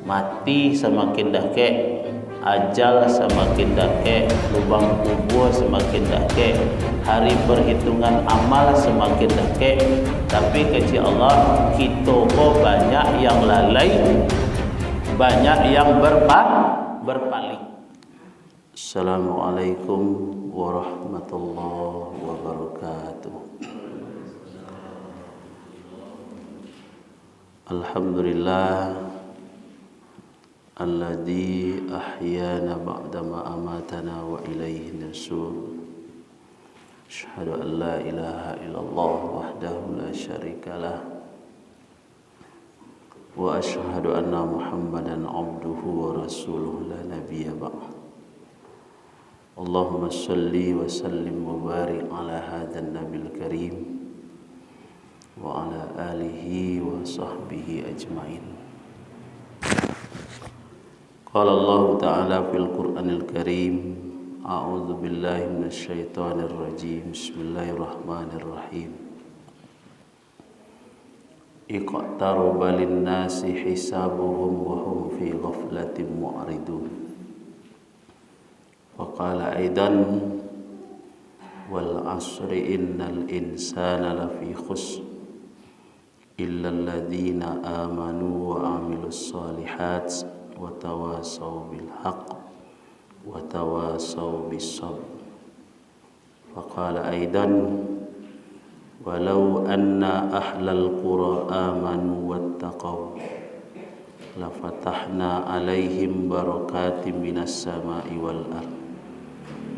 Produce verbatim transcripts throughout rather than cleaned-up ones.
Mati samakin dakek, ajal samakin dakek, lubang kubua samakin dakek, hari perhitungan amal samakin dakek. Tapi kecek Allah, kito ko banyak yang lalai, banyak yang berpa-, berpaling. Assalamualaikum warahmatullahi wabarakatuh. Alhamdulillah, alladzi ahyana ba'dama amatana wa ilaihi nusyur. Asyhadu an la ilaha illallah wahdahu la syarikalah. Wa asyhadu anna Muhammadan abduhu wa rasuluh la nabiyya ba'dah. Allahumma shalli wa sallim wa barik ala hadzan nabil karim wa ala alihi wa sahbihi ajmain. Qala Allahu ta'ala fil Qur'anil Karim, a'udzu billahi minasy syaithanir rajim. Bismillahirrahmanirrahim. Iqtaraba linnasi hisabuhum wa hum fi ghaflatin mu'ridun. Wa qala aidan, wal asri innal insana lafi khusr, illalladzina amanu wa amilus shalihat, wa tawasau bil haqq, wa tawasau bis sabr. Wa qala aidan, walau anna ahlal qura amanu wattaqau, lafatahna alaihim barakatim minas sama'i wal ard,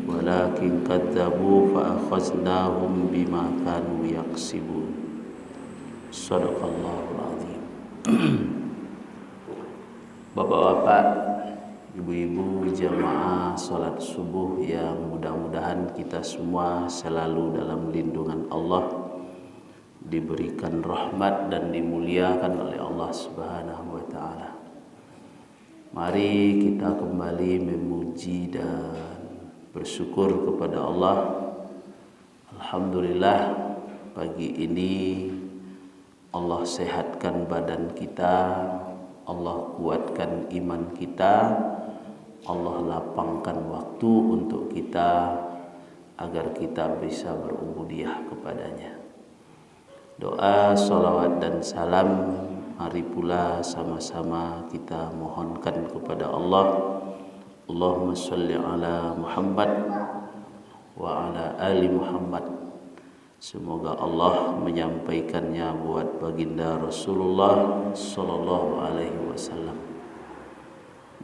walakin kadzabu fa akhaznahum bima kanu yaksibun. Sadaqallahul azim. Bapak-bapak, ibu-ibu, jamaah salat subuh yang mudah-mudahan kita semua selalu dalam lindungan Allah, diberikan rahmat dan dimuliakan oleh Allah Subhanahu wa taala. Mari kita kembali memuji dan bersyukur kepada Allah. Alhamdulillah, pagi ini Allah sehatkan badan kita, Allah kuatkan iman kita, Allah lapangkan waktu untuk kita, agar kita bisa berubudiyah kepada-Nya. Doa, salawat, dan salam mari pula sama-sama kita mohonkan kepada Allah. Allahumma shalli ala Muhammad wa ala ali Muhammad. Semoga Allah menyampaikannya buat Baginda Rasulullah sallallahu alaihi wasallam,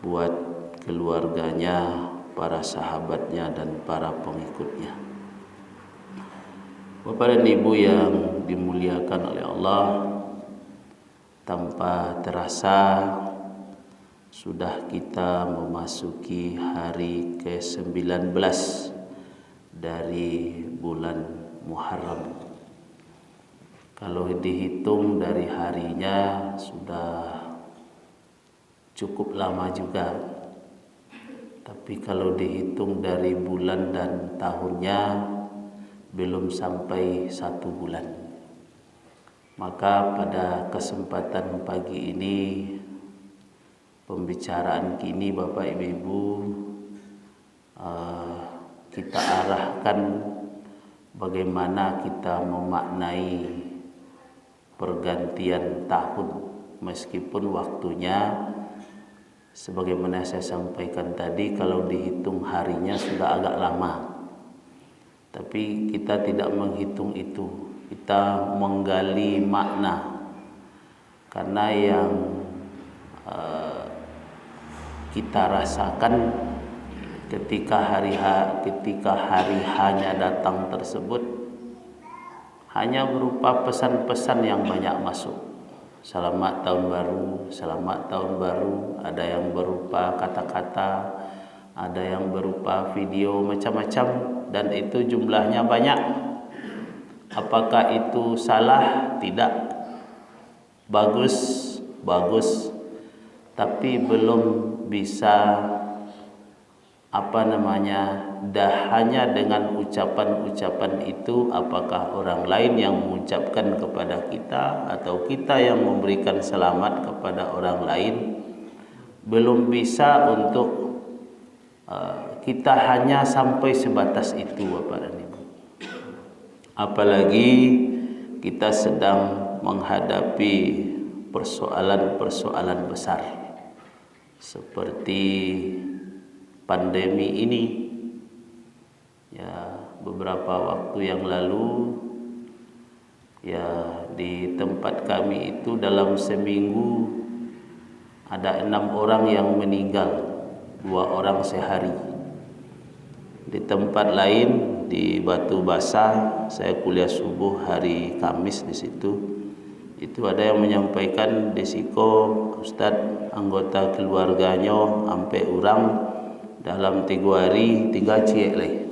buat keluarganya, para sahabatnya, dan para pengikutnya. Bapak dan Ibu yang dimuliakan oleh Allah, tanpa terasa sudah kita memasuki hari kesembilan belas dari bulan Muharram. Kalau dihitung dari harinya sudah cukup lama juga. Tapi kalau dihitung dari bulan dan tahunnya, belum sampai satu bulan. Maka pada kesempatan pagi ini, pembicaraan kini, Bapak Ibu, eh, kita arahkan bagaimana kita memaknai pergantian tahun, meskipun waktunya, sebagaimana saya sampaikan tadi, kalau dihitung harinya sudah agak lama. Tapi kita tidak menghitung itu, kita menggali makna. Karena yang, eh, kita rasakan ketika hari ha-, ketika hari hanya datang tersebut, hanya berupa pesan-pesan yang banyak masuk. Selamat tahun baru, selamat tahun baru, ada yang berupa kata-kata, ada yang berupa video, macam-macam, dan itu jumlahnya banyak. Apakah itu salah? Tidak. Bagus, bagus. Tapi belum bisa, apa namanya, dah hanya dengan ucapan-ucapan itu, apakah orang lain yang mengucapkan kepada kita atau kita yang memberikan selamat kepada orang lain, belum bisa untuk, eh, kita hanya sampai sebatas itu, Bapak dan Ibu. Apalagi kita sedang menghadapi persoalan-persoalan besar seperti pandemi ini. Ya, beberapa waktu yang lalu, ya, di tempat kami itu dalam seminggu ada enam orang yang meninggal, dua orang sehari. Di tempat lain, di Batu Basah, saya kuliah subuh hari Kamis di situ. Itu ada yang menyampaikan di siko, Ustaz, anggota keluarganyo ampek urang, dalam tigo hari tinggal ciek lai.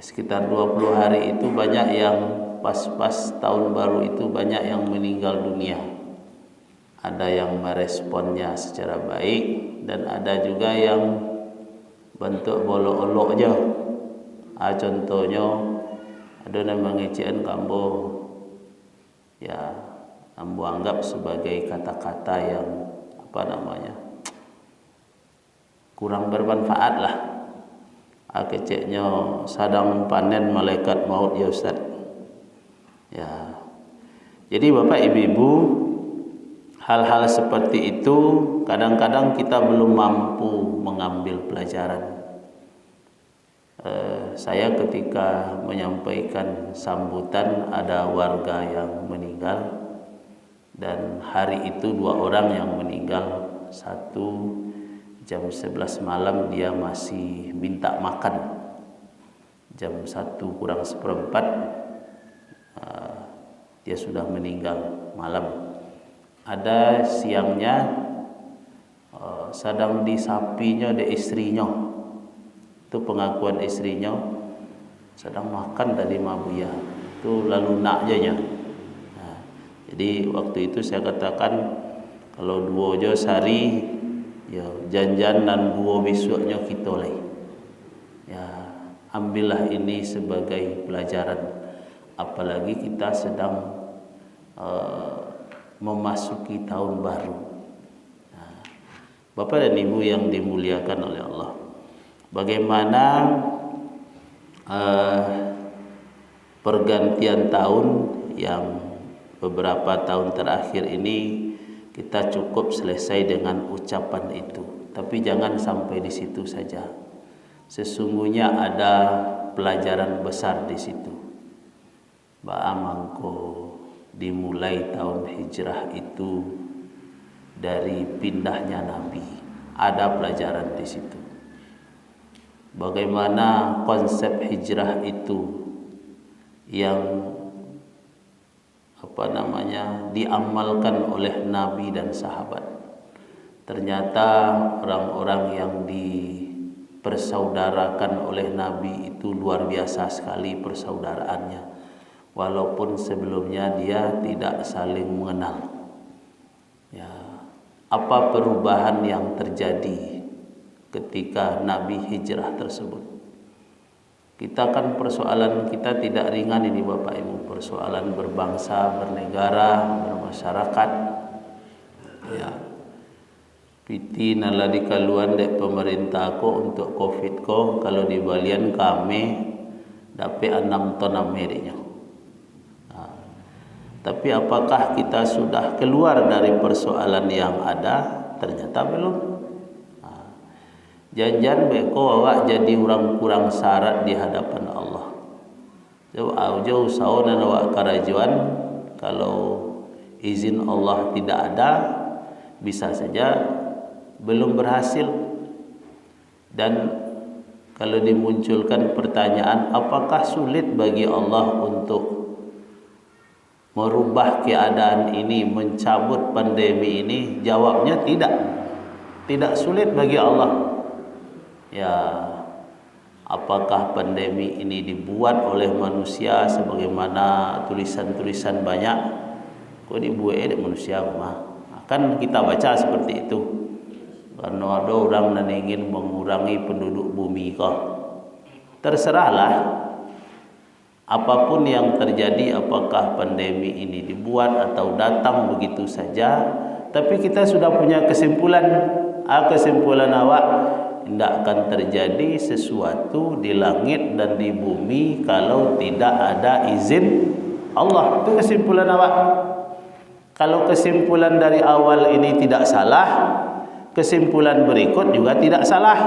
Sekitar dua puluh hari itu banyak yang pas-pas tahun baru itu banyak yang meninggal dunia. Ada yang meresponnya secara baik dan ada juga yang bentuk bolok-olok je. Ah, contohnyo, ada yang mangecekan ka ambo, ya, ambo anggap sebagai kata-kata yang, apa namanya, kurang bermanfaat lah. Ah, keceknyo sadang panen malaikat maut ya, Ustaz. Ya. Jadi, Bapak, Ibu-ibu, hal-hal seperti itu kadang-kadang kita belum mampu mengambil pelajaran. Eh, saya ketika menyampaikan sambutan, ada warga yang meninggal, dan hari itu dua orang yang meninggal. Satu, jam sebelas malam dia masih minta makan. Jam satu kurang seperempat, eh, dia sudah meninggal malam. Ada siangnya, eh, sadang disapinyo dek istrinyo. Itu pengakuan istrinyo, sadang makan tadi mah Buya. Itu lalu nak je nyo. Nah, jadi waktu itu saya katakan, kalau duo jo sehari, yo, jan-jan nan duo bisuaknyo kito lai. Ya, ambillah ini sebagai pelajaran. Apalagi kita sedang, eh, memasuki tahun baru. Nah, Bapak dan Ibu yang dimuliakan oleh Allah, bagaimana, eh, pergantian tahun yang beberapa tahun terakhir ini kita cukup selesai dengan ucapan itu. Tapi jangan sampai di situ saja. Sesungguhnya ada pelajaran besar di situ. Baa mangko dimulai tahun hijrah itu dari pindahnya Nabi. Ada pelajaran di situ. Bagaimana konsep hijrah itu yang, apa namanya, diamalkan oleh Nabi dan sahabat. Ternyata orang-orang yang dipersaudarakan oleh Nabi itu luar biasa sekali persaudaraannya. Walaupun sebelumnya dia tidak saling mengenal. Ya, apa perubahan yang terjadi ketika Nabi hijrah tersebut? Kita kan, persoalan kita tidak ringan ini, Bapak Ibu, persoalan berbangsa, bernegara, bermasyarakat. Ya. Piti nan lah dikaluan dek pemerintah ko untuk covid ko, kalau dibalian ka ameh, dapek anam ton ameh deknyo. Nah, tapi apakah kita sudah keluar dari persoalan yang ada? Ternyata belum. Nah, jan-jan beko awak jadi urang kurang syarat di hadapan Allah. Jauh, jauh usaho nan awak karajoan, kalau izin Allah tidak ada, bisa saja belum berhasil. Dan kalau dimunculkan pertanyaan, apakah sulit bagi Allah untuk merubah keadaan ini, mencabut pandemi ini? Jawabnya tidak. Tidak sulit bagi Allah. Ya, apakah pandemi ini dibuat oleh manusia sebagaimana tulisan-tulisan banyak? Kok dibuat dek manusia mah? Kan kita baca seperti itu. Karena ada orang nan ingin mengurangi penduduk bumi ko. Terserahlah. Apapun yang terjadi, apakah pandemi ini dibuat atau datang begitu saja, Tapi kita sudah punya kesimpulan. Ah, kesimpulan awak, indak akan terjadi sesuatu di langit dan di bumi kalau tidak ada izin Allah. Itu kesimpulan awak. Kalau kesimpulan dari awal ini tidak salah, kesimpulan berikut juga tidak salah.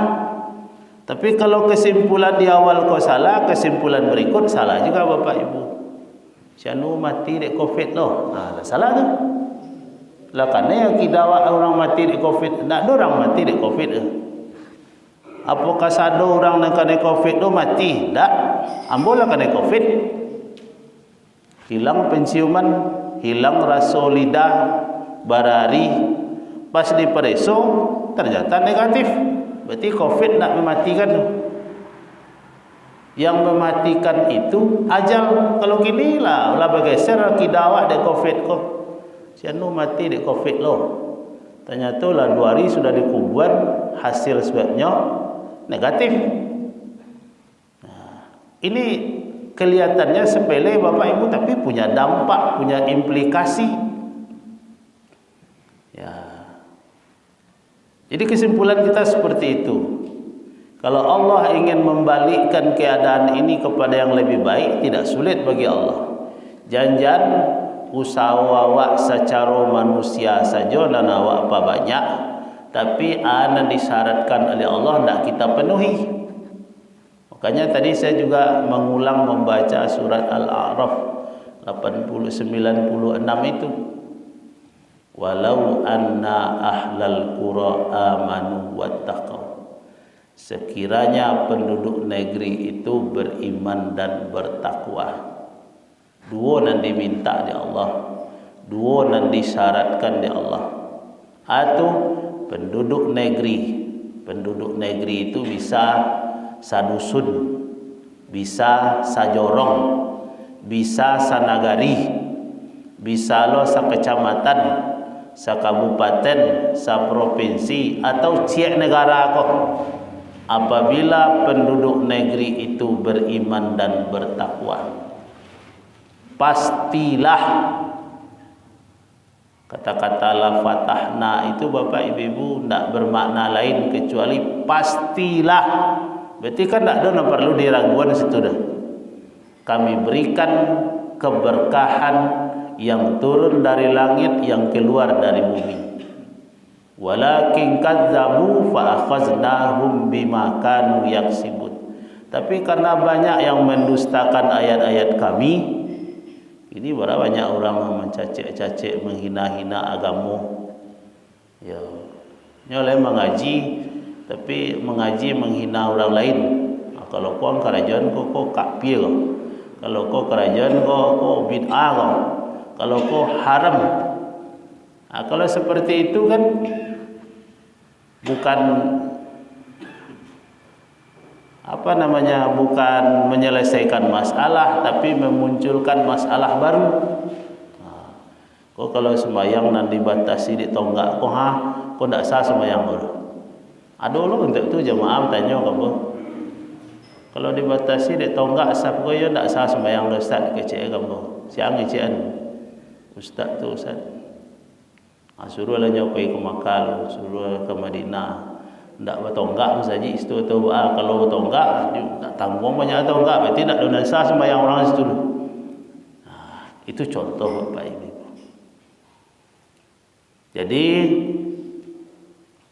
Tapi kalau kesimpulan di awal ko salah, kesimpulan berikut salah juga, Bapak Ibu. Si anu mati dek covid lo. Nah, lah salah tu. Lah kanai akidah awak urang mati dek covid. Ndak ado urang mati dek covid tu. Apokah sado urang nan kanai covid tu mati? Ndak. Ambo lah kanai covid. Hilang penciuman, hilang raso lidah, barari. Pas dipareso, ternyata negatif. Berarti covid ndak mematikan tu. Yang mematikan itu ajal. Kalau kini lah, lah bageser akidah awak dek covid ko. Si anu mati dek covid lo. Tanyato lah dua hari sudah dikubuan, hasil swabnyo negatif. Nah, ini kelihatannya sepele, Bapak Ibu, tapi punya dampak, punya implikasi. Ya. Jadi kesimpulan kita seperti itu. Kalau Allah ingin membalikkan keadaan ini kepada yang lebih baik, tidak sulit bagi Allah. Jan-jan usaho awak sacaro manusia sajo nan awak pabanyak, tapi a nan disyaratkan oleh Allah ndak kita penuhi. Makanya tadi saya juga mengulang membaca surat Al-A'raf lapan puluh, sembilan puluh enam itu. "Walau anna ahlal qura amanu wattaqau." Sekiranya penduduk negeri itu beriman dan bertakwa. Duo nan diminta dek Allah, duo nan disyaratkan dek Allah. Atu, penduduk negeri. Penduduk negeri itu bisa sadusun, bisa sajorong, bisa sanagari, bisa lo sakecamatan, sakabupaten, saprovinsi, atau ciek negara ko. Apabila penduduk negeri itu beriman dan bertakwa, pastilah, kata-kata la fatahna itu, Bapak Ibu, ndak bermakna lain kecuali pastilah. Berarti kan ndak ado nan paralu diraguan situ dah. Kami berikan keberkahan yang turun dari langit, yang keluar dari bumi. "Walakin kadzabu fa akhaznahum bima kanu yaksibun." Tapi karena banyak yang mendustakan ayat-ayat Kami, ini bara banyak urang mancacek-cacek, menghina-hina agamo. Ya, nyo lai mangaji, tapi mangaji manghina urang lain. Ah, kalau ko karajoan ko, ko kafir ko. Kalau ko karajoan ko, ko bid'ah ko. Kalau ko haram. Ah, kalau seperti itu kan bukan, apa namanya, bukan menyelesaikan masalah, tapi memunculkan masalah baru. Nah, ko kalau sumbayang nan dibatasi dek tonggak ko, ha, ko ndak sah sumbayang ko. Ado lo untuak tu jamaah batanyo ka ambo. Kalau dibatasi dek tonggak sah ko, yo ndak sah sumbayang lo, Ustaz, kecek ka ambo. Sia ngecek an, Ustaz tu, Ustaz. Ha, suruahlah nyo pai ka Makkah, suruah ka Madinah. Ndak batonggak masajik situ atau, ah, kalau batonggak, ndak tangguang banyak tonggak, berarti ndak ado nan sah sumbayang urang situ tu. Ha, itu contoh, Bapak Ibu. Jadi,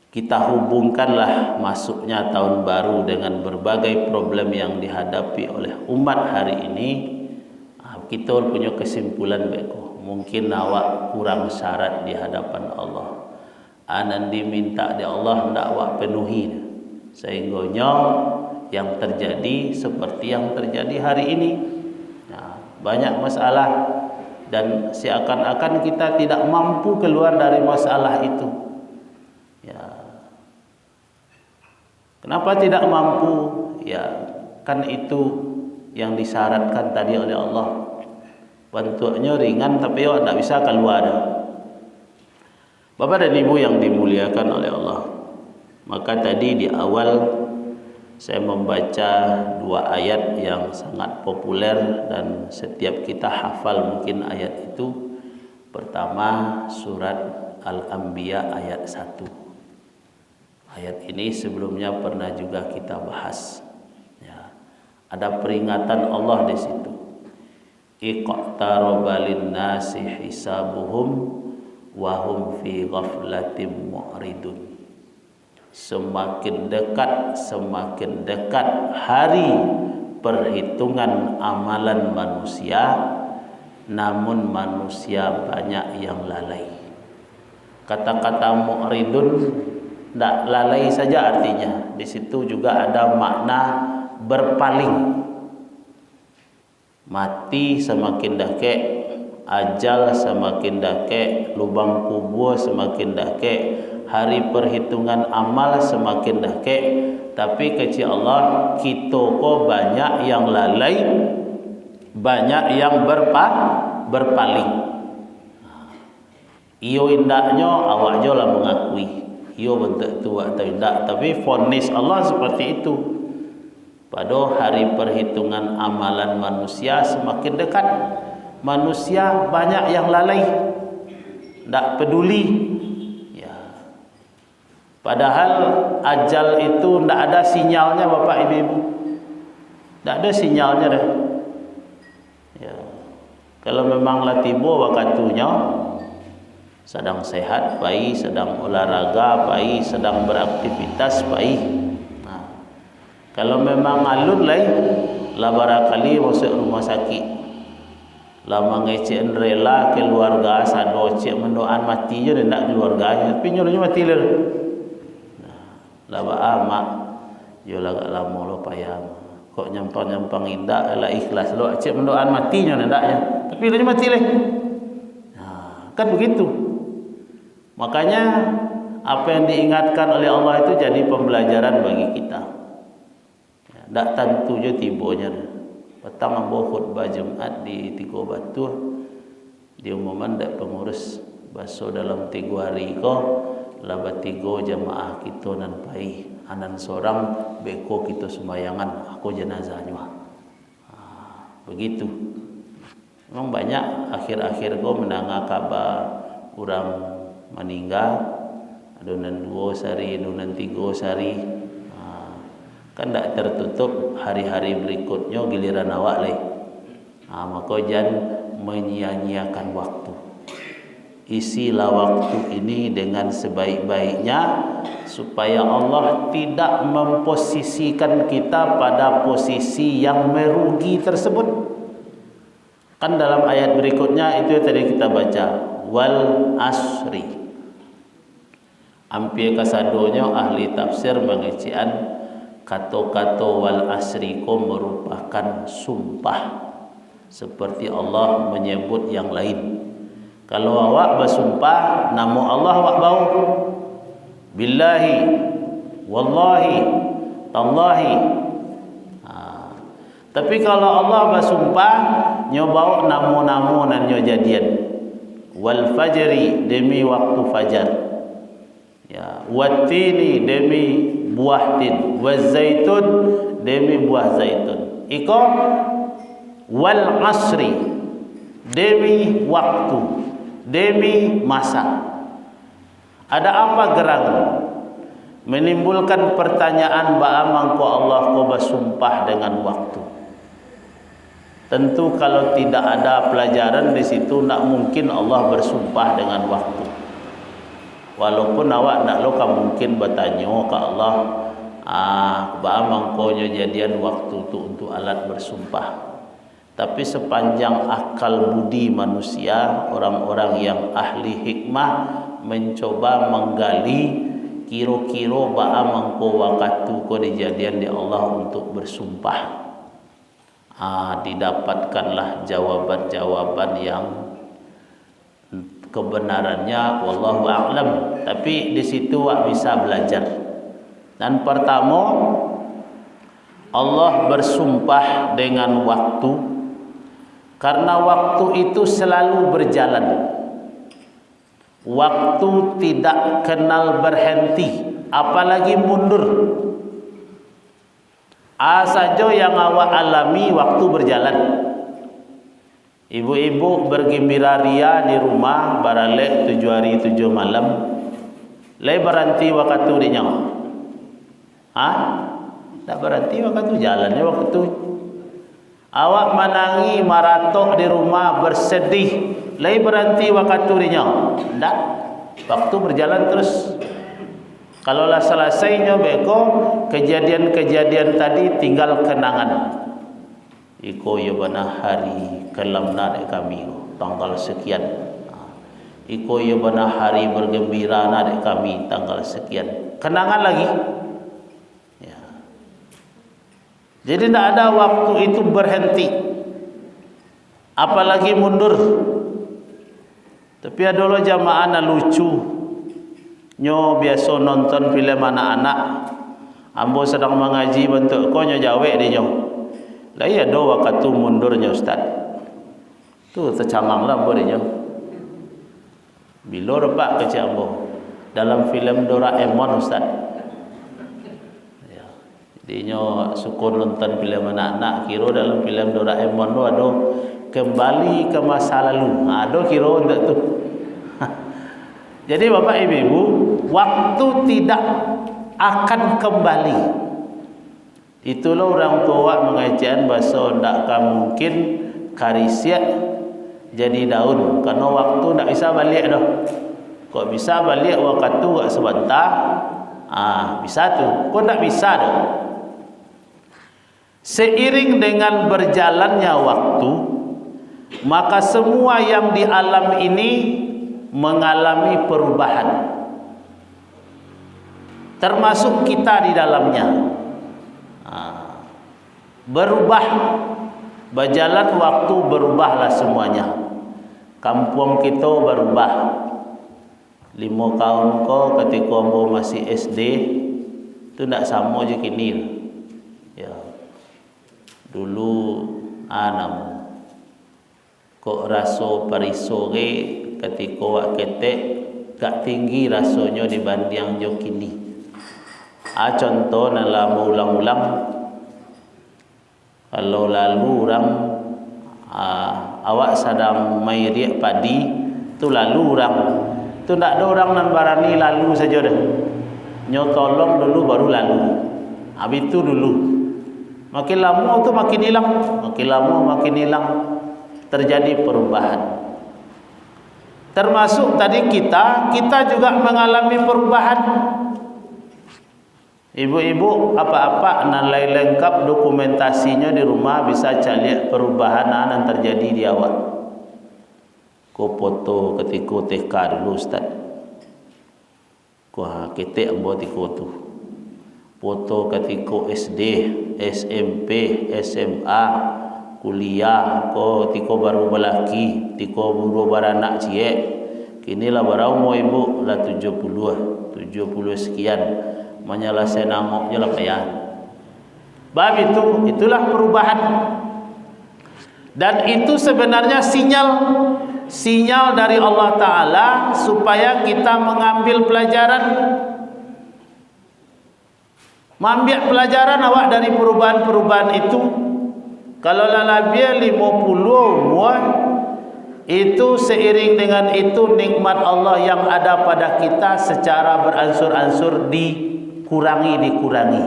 kita hubungkanlah masuknya tahun baru dengan berbagai problem yang dihadapi oleh umat hari ini. Ah, kito punyo kesimpulan beko, mungkin awak kurang syarat di hadapan Allah. Ah, nan diminta dek Allah ndak awak penuhi, sehinggonyo yang terjadi seperti yang terjadi hari ini. Nah, banyak masalah dan seakan-akan kita tidak mampu keluar dari masalah itu. Ya. Kenapa tidak mampu? Ya, kan itu yang disyaratkan tadi oleh Allah. Bantuaknyo ringan, tapi awak ndak bisa kalua doh. Bapak dan Ibu yang dimuliakan oleh Allah, maka tadi di awal saya membaca dua ayat yang sangat populer dan setiap kita hafal mungkin ayat itu. Pertama, surat Al-Anbiya ayat satu. Ayat ini sebelumnya pernah juga kita bahas. Ya. Ada peringatan Allah di situ. "Iqtaraba linnasi hisabuhum wa hum fi ghaflatin mu'ridun." Semakin dekat, semakin dekat hari perhitungan amalan manusia, namun manusia banyak yang lalai. Kata-kata mu'ridun ndak lalai saja artinya. Di situ juga ada makna berpaling. Mati samakin dakek, ajal samakin dakek, lubang kubua samakin dakek, hari perhitungan amal samakin dakek. Tapi kecek Allah, kito ko banyak yang lalai, banyak yang berpa-, berpaling. Iyo indaknyo, awak jo lah mangakui. Iyo bentuk tu atau indak, tapi vonis Allah seperti itu. Pado hari perhitungan amalan manusia semakin dekat, manusia banyak yang lalai, ndak peduli. Ya. Padahal ajal itu ndak ada sinyalnya, Bapak Ibu. Ndak ada sinyalnya dah. Ya. Kalau memang lah tibo wakatunyo, sadang sehat, pai, sadang olahraga, pai, sadang beraktivitas, pai. Nah, kalau memang alun lai, lah barakali masuak rumah sakik. Lah mangecek rela keluarga sado, cek mandoaan mati jo ndak keluarga, tapi nyo mati lah. Nah, lah baa, Mak? Yo lah agak lamo lo payah. Kok nyampang-nyampang indak, lah ikhlas lo, cek mandoaan mati nyo ndak nyo. Tapi lah nyo mati leh. Nah, kan begitu. Makanya apa yang diingatkan oleh Allah itu jadi pembelajaran bagi kita. Ya, ndak tantu jo tibonyo. Patang ambo khutbah Jumat di Tigo Batuah, diumuman dek pangurus, baso dalam tigo ari ko lah batigo jamaah kito nan pai, anan sorang beko kito sumbayangan, ako janazahnyo. Ha, begitu. Memang banyak akhir-akhir ko mandanga kaba urang maningga, ado nan duo sari, ado nan tigo sari. Ha, kan ndak tertutup hari-hari berikutnyo giliran awak lai. Ha, mako jan menyia-nyiakan waktu. Isilah waktu ini dengan sebaik-baiknya, supaya Allah tidak memposisikan kita pada posisi yang merugi tersebut. Kan dalam ayat berikutnya itu yang tadi kita baca, "Wal asri." Ampia kasadonyo ahli tafsir mangecekan kato-kato "wal asri" ko merupakan sumpah, seperti Allah menyebut yang lain. Kalau awak basumpah, namo Allah awak bao. Billahi, wallahi, tallahi. Ha. Tapi kalau Allah basumpah, nyo bao namo-namo nan nyo jadian. Wal fajri, demi waktu fajar. Ya, wattini, demi buah tin. Waz zaitun, demi buah zaitun. Iko, wal asri, demi waktu, demi masa. Ada apa gerangan? Menimbulkan pertanyaan, baa mangko Allah ko basumpah dengan waktu? Tentu kalau tidak ada pelajaran di situ, ndak mungkin Allah bersumpah dengan waktu. Walaupun awak ndak lo ka mungkin batanyo ka Allah, ah, baa mangkonyo jadian waktu tu untuk alat bersumpah. Tapi sepanjang akal budi manusia, orang-orang yang ahli hikmah mencoba menggali kiro-kiro baa mangko wakatu ko dijadian dek Allah untuk bersumpah. Ah, didapatkanlah jawaban-jawaban yang kebenarannya wallahu a'lam. Tapi di situ awak bisa belajar. Dan pertamo, Allah bersumpah dengan waktu, karena waktu itu selalu berjalan. Waktu tidak kenal berhenti, apalagi mundur. A sajo yang awak alami, waktu berjalan. Ibuk-ibuk bergembira ria di rumah, baralek tujuah hari tujuah malam, lai baranti wakatu dinyo? Ha? Ndak baranti wakatu, jalannyo wakatu. Awak manangih, maratok di rumah, bersedih, lai baranti wakatu dinyo? Ndak. Waktu berjalan terus. Kalau lah salasai nyo beko, kejadian-kejadian tadi tinggal kenangan. Iko iyo bana hari kelam na dek kami ko, tanggal sekian. Ha. Iko iyo bana hari bergembira na dek kami, tanggal sekian. Kenangan lagi. Ya. Jadi, ndak ada waktu itu berhenti, apalagi mundur. Tapi ado lo jamaah nan lucu. Nyo biaso nonton filem anak-anak. Ambo sadang mangaji bantuak ko, nyo jawek dek nyo, "Lai ado wakatu mundurnyo, Ustaz?" Tu tacangang lah ambo dek nyo. "Bilo dapek?" kecek ambo. "Dalam filem Doraemon, Ustaz." Ya. Jadi, nyo suko nonton filem anak-anak, kiro dalam filem Doraemon tu ado kembali ke masa lalu. Ha, ado kiro untuak tu. Jadi, Bapak Ibu-ibu, waktu tidak akan kembali. Itulah urang tuo awak mangecekan baso ndak ka mungkin karisiak jadi daun, karano waktu ndak bisa baliak doh. Kok bisa baliak wakatu agak sabanta, ah, bisa tu. Kok ndak bisa doh. Seiring dengan berjalannya waktu, maka semua yang di alam ini mengalami perubahan, termasuk kita di dalamnya. Ah, berubah, bajalan waktu, berubahlah semuanya. Kampuang kito barubah. Limo taun ko, katiko ambo masih S D, tu ndak samo jo kini. Ya. Dulu, ah, namo, kok raso pariso ge, katiko wak ketek, gak tinggi rasonyo dibandiang jo kini. Ah, contoh nan lah ambo ulang-ulang, Kalau lalu urang, ah, awak sadang mairiak padi, tu lalu urang. Tu ndak ado urang nan barani lalu sajo doh. Nyo tolong dulu, baru lalu. Abih tu dulu. Makin lamo tu makin ilang, makin lamo makin ilang. Terjadi perubahan. Termasuk tadi kita, kita juga mengalami perubahan. Ibu-ibu, apak-apak nan lai lengkap dokumentasinyo di rumah, bisa caliak perubahan nan terjadi di awak. Ko foto katiko T K dulu, Ustaz. Ko, ha, ketek ambo tiko tu. Foto katiko S D, S M P, S M A, kuliah, ko tiko baru balaki, tiko baru baranak ciek. Kini lah bara umua ibu? Lah tujuah puluah, tujuah puluah sekian. Manyalasaian angok je lah payah. Bab itu, itulah perubahan. Dan itu sebenarnya sinyal, sinyah dari Allah Ta'ala supaya kita mengambil pelajaran. Maambiak palajaran awak dari parubahan-parubahan itu. Kalau lah labiah limo puluah umua, itu seiring dengan itu nikmat Allah yang ada pada kita secara beransur-ansur dikurangi, dikurangi.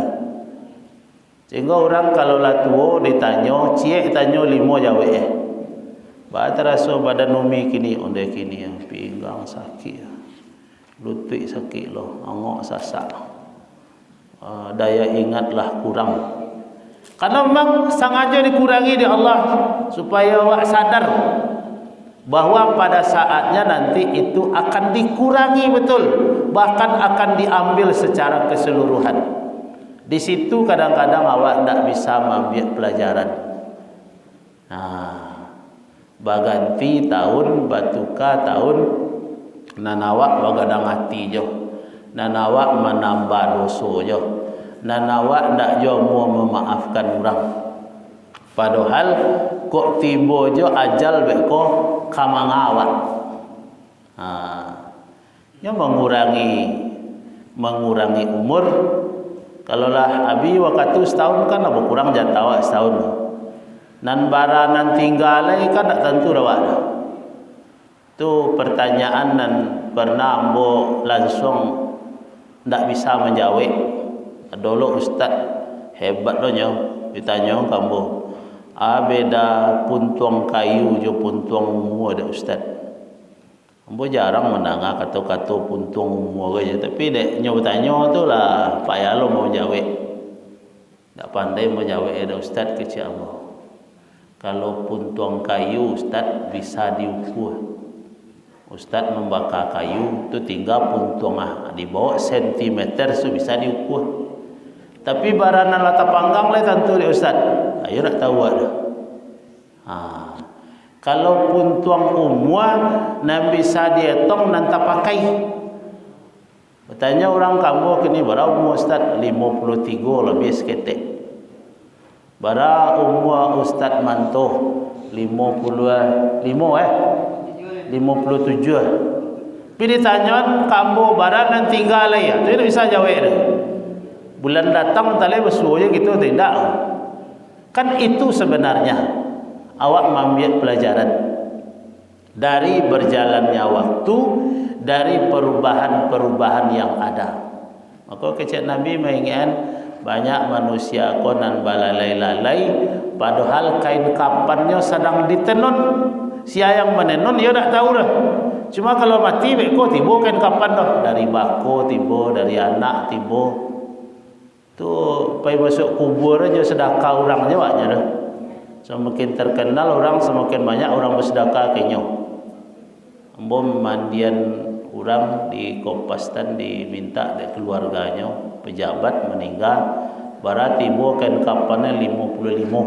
Sehingga urang kalau lah tuo ditanyo, ciek tanyo limo jawek eh. Baa taraso badan umi kini, ondeh kini, pinggang sakik, lutuik sakik lo, angok sasak. Ah, daya ingat lah kurang. Karena memang sangaja dikurangi dek Allah, supaya awak sadar bahwa pada saatnya nanti itu akan dikurangi betul, bahkan akan diambil secara keseluruhan. Di situ kadang-kadang awak ndak bisa maambiak pelajaran. Nah, baganti taun, batuka taun, nan awak bagadang ati jo, nan awak manambah doso jo, nan awak ndak jo amuah mamaafkan urang. Padohal, kok tibo jo ajal beko ka manga awak. Ha. Nyo mangurangi, mangurangi umur. Kalau lah abih wakatu sataun, kan lah bakurang jatah awak sataun. Nan bara nan tingga lai kan ndak tantu dek awak doh. Tu pertanyaan nan pernah ambo lansuang ndak bisa manjawek. Ado lo ustaz hebat doh nyo, ditanyo ka ambo, "A beda puntuang kayu jo puntuang umua dek ustaz?" Ambo jarang mandanga kato-kato puntuang umua ko je, tapi dek nyo batanyo tu lah payah lo ambo manjawek. Ndak pandai manjawek, "Eh, dah ustaz," kecek ambo. Kalau puntuang kayu, ustaz, bisa diukua. Ustaz mambaka kayu, tu tingga puntuang ah, dibawok sentimeter tu bisa diukua. Tapi bara nan lah tapanggang lai tantu dek ustaz. Ayo ndak tahu awak tu. Ha. Kalau puntuang umua, nan bisa dietong nan tapakai. Batanyo urang ka ambo kini, "Bara umua ustaz?" "Limo puluah tigo labiah saketek." "Bara umua ustaz manto?" "Limo puluah limo, eh? Limo puluah tujuah." Tapi ditanyoan ka ambo, "Bara nan tingga lai?" Ah, tu indak bisa jawek tu. Bulan datang talai basuo je kito tu indak. Kan itu sebenarnya awak maambiak pelajaran dari berjalannya waktu, dari perubahan-perubahan yang ada. Mako kecek Nabi maingian, banyak manusia ko nan balalai-lalai, padahal kain kapannyo sadang ditenun. Sia yang manenun, iyo dak tahu doh. Cuma kalau mati, beko tibo kain kapan doh. Dari bako tibo, dari anak tibo. Tu pai masuak kubua jo sadakah urang jo awaknyo tu. Samakin terkenal urang, samakin banyak urang basadakah ka inyo. Ambo mandian urang di Kompas Tan, dimintak dek keluarganyo, pejabat maningga, bara tibo kain kapannyo limo puluah limo.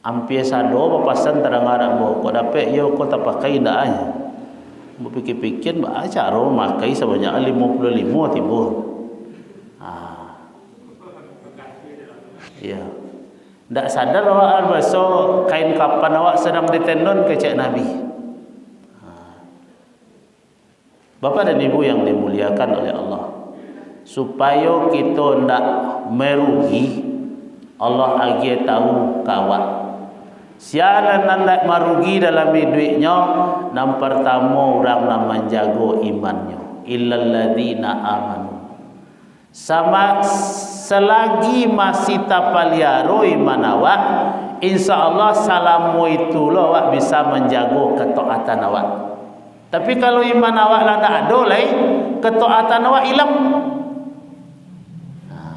Ampia sado bapasan tadanga dek ambo, "Kok dapek iyo ko tapakai indak ai?" Ambo pikir-pikir, baa caro mamakai sabanyak limo puluah limo tibo. Ah. Iyo. Ndak sadar awak baso kain kapan awak sadang ditenun, kecek Nabi. Ah. Bapak dan Ibu yang dimuliakan oleh Allah, supayo kito ndak merugi, Allah agiah tahu ka awak. Sia nan ndak marugi dalam iduiknyo, nan partamo urang nan manjago imannyo, illalladzina amanu. Sama, selagi masih tapaliaro iman awak, insya Allah salamo itu lo awak bisa manjago ketaatan awak. Tapi kalau iman awak lah ndak ado lai, ketaatan awak ilang. Nah,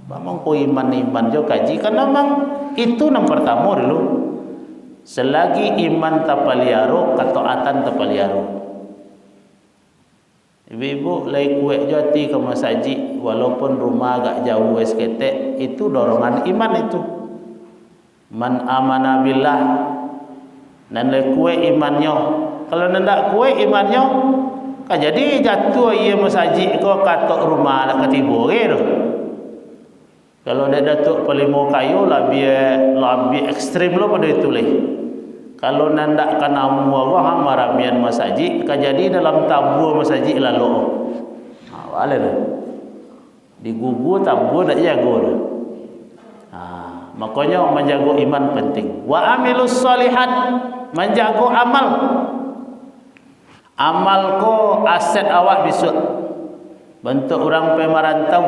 memang ko iman-iman jo kaji, karena memang itu nan partamo dulu. Selagi iman tapaliaro, ketaatan tapaliaro. Ibu-ibu, lai kuek jo ati ka masajik, walaupun rumah agak jauah saketek, itu dorongan iman itu. Man amana billah, nan lai kuek imannyo. Kalau nan ndak kuek imannyo, ka jadi jatuah iyo masajik ko ka atap rumah, ndak ka tibo ge tu. Kalau dek Datuak Palimo Kayo, labiah, labiah ekstrim lo pado itu lai. Kalau nan dak ka namuah Allah, ha, maramian masajik, ka jadi dalam tabua masajik lalok. Ha, baleh tu. Digugua tabua dak jago tu. Ha, makonyo manjago iman penting. Wa amilus shalihat, manjago amal. Amal ko aset awak bisuak. Bantuak urang pai marantau.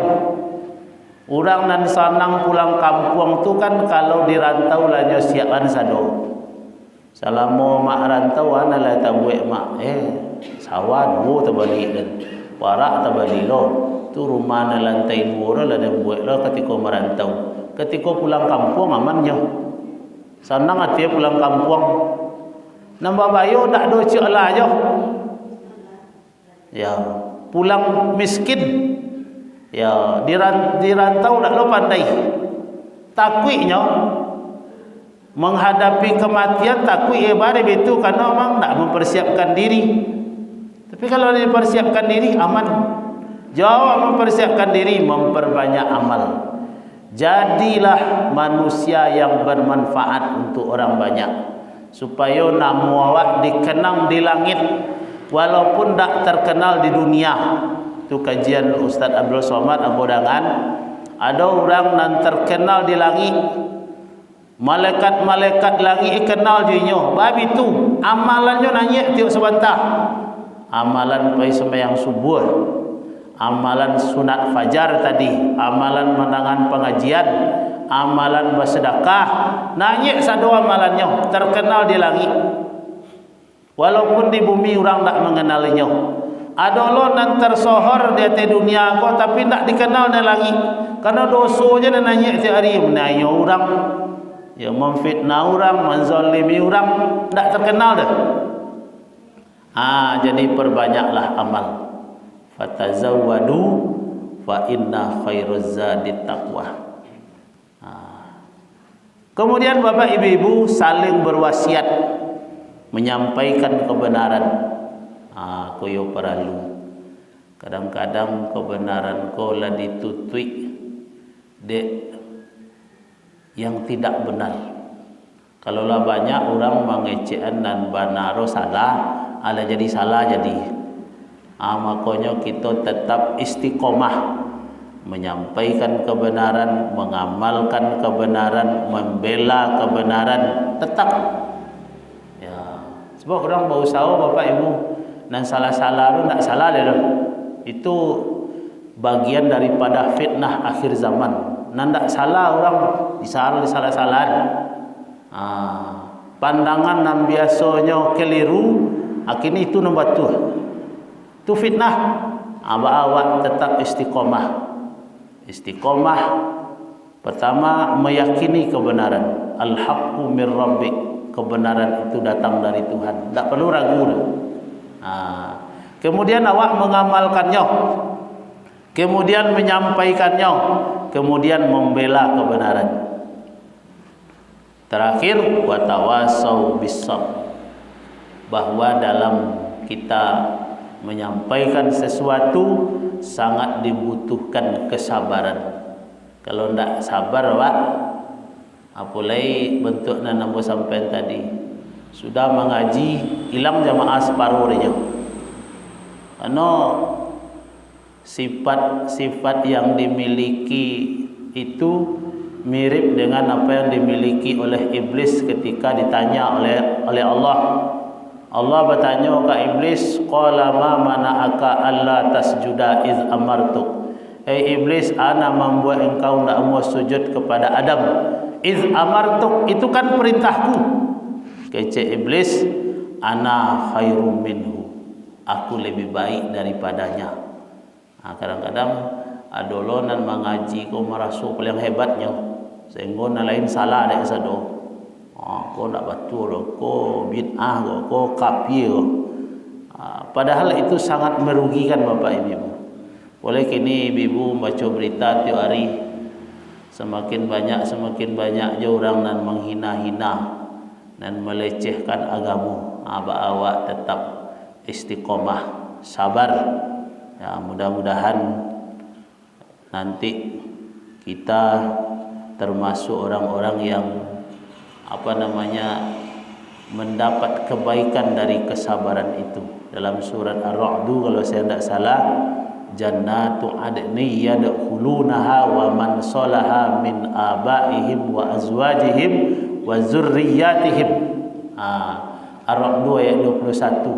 Urang nan sanang pulang kampuang tu kan, kalau di rantau lah nyo siapkan sado. Salamo mak rantau, a nan lah tabuek mak? Eh, sawah duo tabali den. Parak tabali lo. Tu rumah nan lantai duo tu lah den buek lo katiko marantau. Katiko pulang kampuang aman nyo. Sanang ati pulang kampuang. Nan babayo ndak ado ciek alah jo. Ya, pulang miskin. Ya, di ran-, di rantau ndak lo pandai. Takuiknyo menghadapi kematian, takuik ibarat itu, karena memang ndak mempersiapkan diri. Tapi kalau dipersiapkan diri, aman. Jauh mempersiapkan diri, memperbanyak amal. Jadilah manusia yang bermanfaat untuk orang banyak, supayo namo awak dikenang di langit, walaupun dak terkenal di dunia. Tu kajian Ustaz Abdul Somad Abu Dangan. Ado urang nan terkenal di langit, Malaikat-malaikat langik kenal jo inyo. Baitu, amalannyo naiak tiok sabanta. Amalan pai sumbayang subuah, amalan sunat fajar tadi, amalan mandangan pangajian, amalan basadakah, naiak sado amalannyo, terkenal di langik. Walaupun di bumi urang ndak manganal inyo. Ado lo nan tersohor di ateh dunia ko, tapi ndak dikenal di langik. Karano doso je nan naiak tiok ari, maniayo urang, ya, memfitnah urang, menzalimi urang, ndak terkenal doh. Ah, jadi perbanyaklah amal. Fatazawwadu fa inna khairaz zadi taqwa. Ah. Kemudian bapak ibu-ibu saling berwasiat menyampaikan kebenaran. Ah, ko yo paralu. Kadang-kadang kebenaran ko lah ditutuik dek yang tidak benar. Kalau lah banyak urang mangecekan nan bana ro salah, alah jadi salah jadi. Ah, makonyo kito tetap istiqomah menyampaikan kebenaran, mengamalkan kebenaran, membela kebenaran, tetap. Ya, sebab urang bausaho, Bapak Ibu, nan salah-salah tu ndak salah deh doh. Itu bagian daripada fitnah akhir zaman. Nan ndak salah urang disal-, disalah-salahan. Ah, pandangan nan biasonyo keliru, akhirnyo itu nan batua. Itu fitnah. Ah, ba-, awak tetap istiqomah. Istiqomah, pertama, meyakini kebenaran. Al-haqqu mir rabbik. Kebenaran itu datang dari Tuhan. Ndak perlu ragu doh. Ah, kemudian awak mengamalkannyo. Kemudian menyampaikannyo. Kemudian membela kebenaran. Terakhir, watawasau bisab, bahwa dalam kita menyampaikan sesuatu sangat dibutuhkan kesabaran. Kalau ndak sabar, Pak, apolai bentuk nan ambo sampaikan tadi, sudah mangaji, ilang jamaah saparo dinyo. Karano sifat-sifat yang dimiliki itu mirip dengan apa yang dimiliki oleh iblis ketika ditanya oleh, oleh Allah. Allah batanyo ka iblis, "Qala ma mana'aka alla tasjuda iz amartuk?" "Hei iblis, a nan mambuek engkau ndak amuah sujud kepada Adam?" "Iz amartuk, itu kan perintahku." Kecek iblis, "Ana khairum minhu, aku lebih baik daripadanya." Ha, kadang-kadang ado lo nan mangaji ko maraso paliang hebatnyo, sahinggo nan lain salah dek sado. Ha, ko ndak batua lo, ko bid'ah ko, ko kafir ko. Ha, padahal itu sangat merugikan, Bapak Ibu. Oleh kini ibu-ibu baco berita tiok hari, samakin banyak, samakin banyak jo urang nan manghina-hina, nan melecehkan agamo. Ha, ba-, awak tetap istiqomah, sabar. Ya, mudah-mudahan nanti kita termasuk orang-orang yang, apa namanya, mendapat kebaikan dari kesabaran itu. Dalam surat Ar-Ra'du, kalau saya tidak salah, "Jannatu adni yadkhulunaha wa man salaha min abaihim wa azwajihim wa zurriyatihim." Ha, Ar-Ra'du ayat dua puluh satu.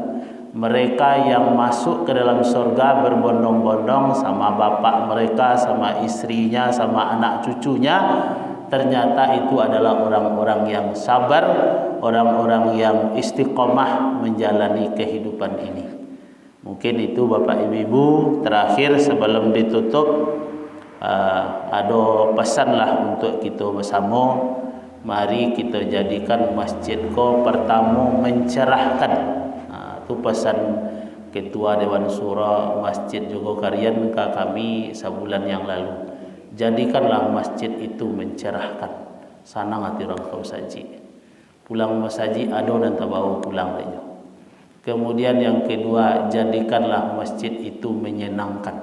Mereka yang masuk ke dalam sorga berbondong-bondong sama bapak mereka, sama istrinya, sama anak cucunya, ternyata itu adalah orang-orang yang sabar, orang-orang yang istiqomah menjalani kehidupan ini. Mungkin itu, Bapak Ibu-ibu, terakhir sebelum ditutup, ah, ado pesanlah untuk kita bersama. Mari kita jadikan masjid ko pertama mencerahkan. Ah, tu pesan Ketua Dewan Syura Masjid Jogokarian ka kami sabulan yang lalu. Jadikanlah masjid itu mencerahkan. Sanang hati urang ka masajik. Pulang masajik, ado nan tabawa pulang dek nyo. Kemudian yang kedua, jadikanlah masjid itu menyenangkan.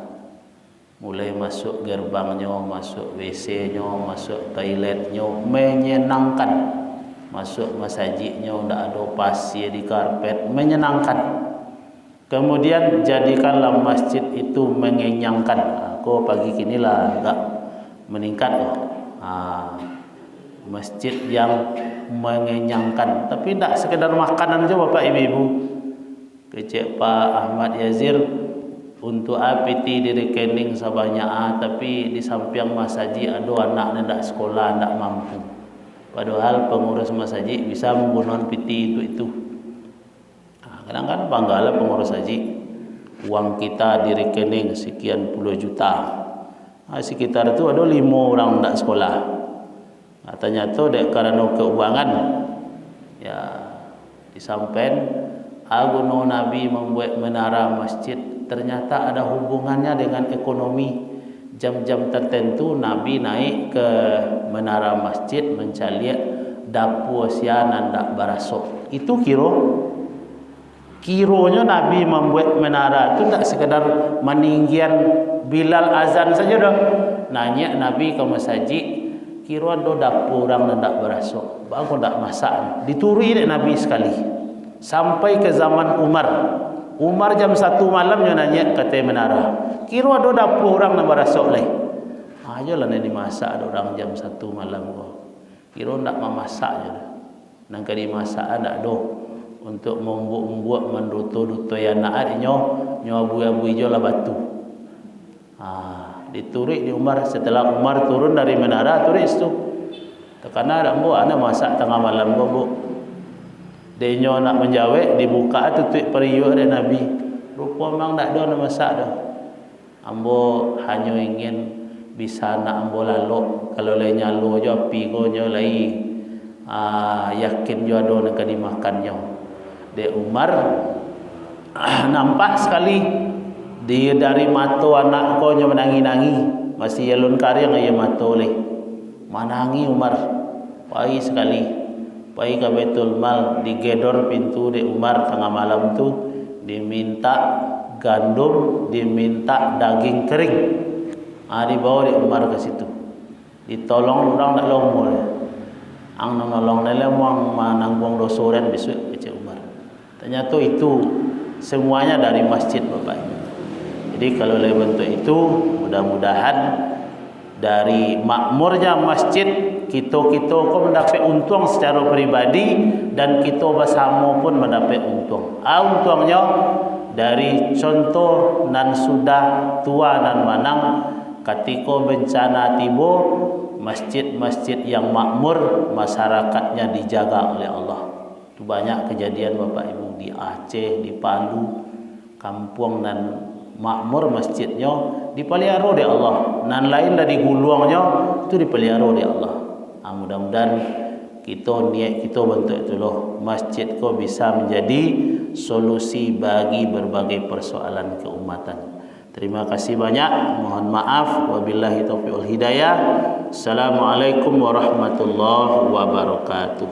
Mulai masuk gerbangnyo, masuk W C-nyo, masuk toiletnyo, menyenangkan. Masuk masajiknyo, ndak ado pasie di karpet, menyenangkan. Kemudian, jadikanlah masjid itu mengenyangkan. Ha, ko pagi kini lah agak meningkat ko. Ha, Masjid yang mengenyangkan. Tapi ndak sekedar makanan sajo, Bapak Ibu-ibu. Kecek Pak Ahmad Yazir, untuk a piti di rekening sabanyak a, tapi di sampiang masajik ado anak nan ndak sekolah, ndak mampu. Padahal pengurus masajik bisa manggunoan piti untuk itu. Nah, kadang-kadang banggalah pengurus haji, uang kita di rekening sekian puluh juta. Nah, sekitar tu ado limo urang ndak sekolah. Nah, tanyato dek karano keuangan, ya, disampaikan, a guno Nabi mambuek menara masjid, ternyata ada hubungannya dengan ekonomi. Jam-jam tertentu Nabi naik ke menara masjid mancaliak dapua sia nan dak baraso. Itu kiro, kironyo Nabi mambuek menara tu dak sekadar maninggian Bilal azan sajo doh. Naiak Nabi ka masajik, kiro ado dapua urang nan dak baraso. Baa kok dak masak? Dituruik dek Nabi sakali. Sampai ke zaman Umar. Umar jam satu malam nyo naiak ka ateh menara. Kiro ado dapua urang nan baraso lai. Ha, ajolah nan dimasak dek urang jam satu malam ko. Kiro ndak mamasak jo doh. Nan ka dimasak ndak ado. Untuk maumbuak-umbuak, manduto-dutoi anak nyo, nyo abui-abui jo lah batu. Ha, dituruik di Umar. Setelah Umar turun dari menara, turuik situ. Takana ambo, a nan masak tangah malam ko, Bu. Dek inyo nak manjawek, dibuka tutuik pariuak dek Nabi. Rupo memang ndak ado nan masak doh. Ambo hanyo ingin bisa anak ambo lalok. Kalau lai nyalo jo api ko, nyo lai, ah, yakin jo ado nan ka dimakannyo. Dek Umar, nampak sakali di, dari mato anak ko nyo manangih-nangih, masih alun kariang aia mato lai. Manangih Umar, pai sakali, pai ka Baitul Mal, digedor pintu dek Umar tangah malam tu, dimintak gandum, dimintak daging kering. Ah, dibawa dek Umar ka situ. Ditolong urang dak lomo lai. Ang nan nolong lai, lai muang manangguang doso den bisuak, kecek Umar. Tanyato itu semuanya dari masjid, Bapak Ibu. Jadi, kalau lai bantuak itu, mudah-mudahan dari makmurnya masjid, kito-kito ko mandapek untuang secara pribadi, dan kito basamo pun mandapek untuang. A untuangnyo, dari contoh nan sudah tua nan manang, katiko bencana tibo, masjid-masjid yang makmur, masyarakatnya dijaga oleh Allah. Tu banyak kejadian, Bapak Ibu, di Aceh, di Palu, kampuang nan makmur masjidnyo dipaliaro dek Allah, nan lain lah diguluangnyo, tu dipaliaro dek Allah. Ah, mudah-mudahan kito, niat kito bantuak itu lo, masjid ko bisa menjadi solusi bagi berbagai persoalan keumatan. Terima kasih banyak. Mohon maaf. Wabillahi taufiq wal hidayah. Assalamualaikum warahmatullahi wabarakatuh.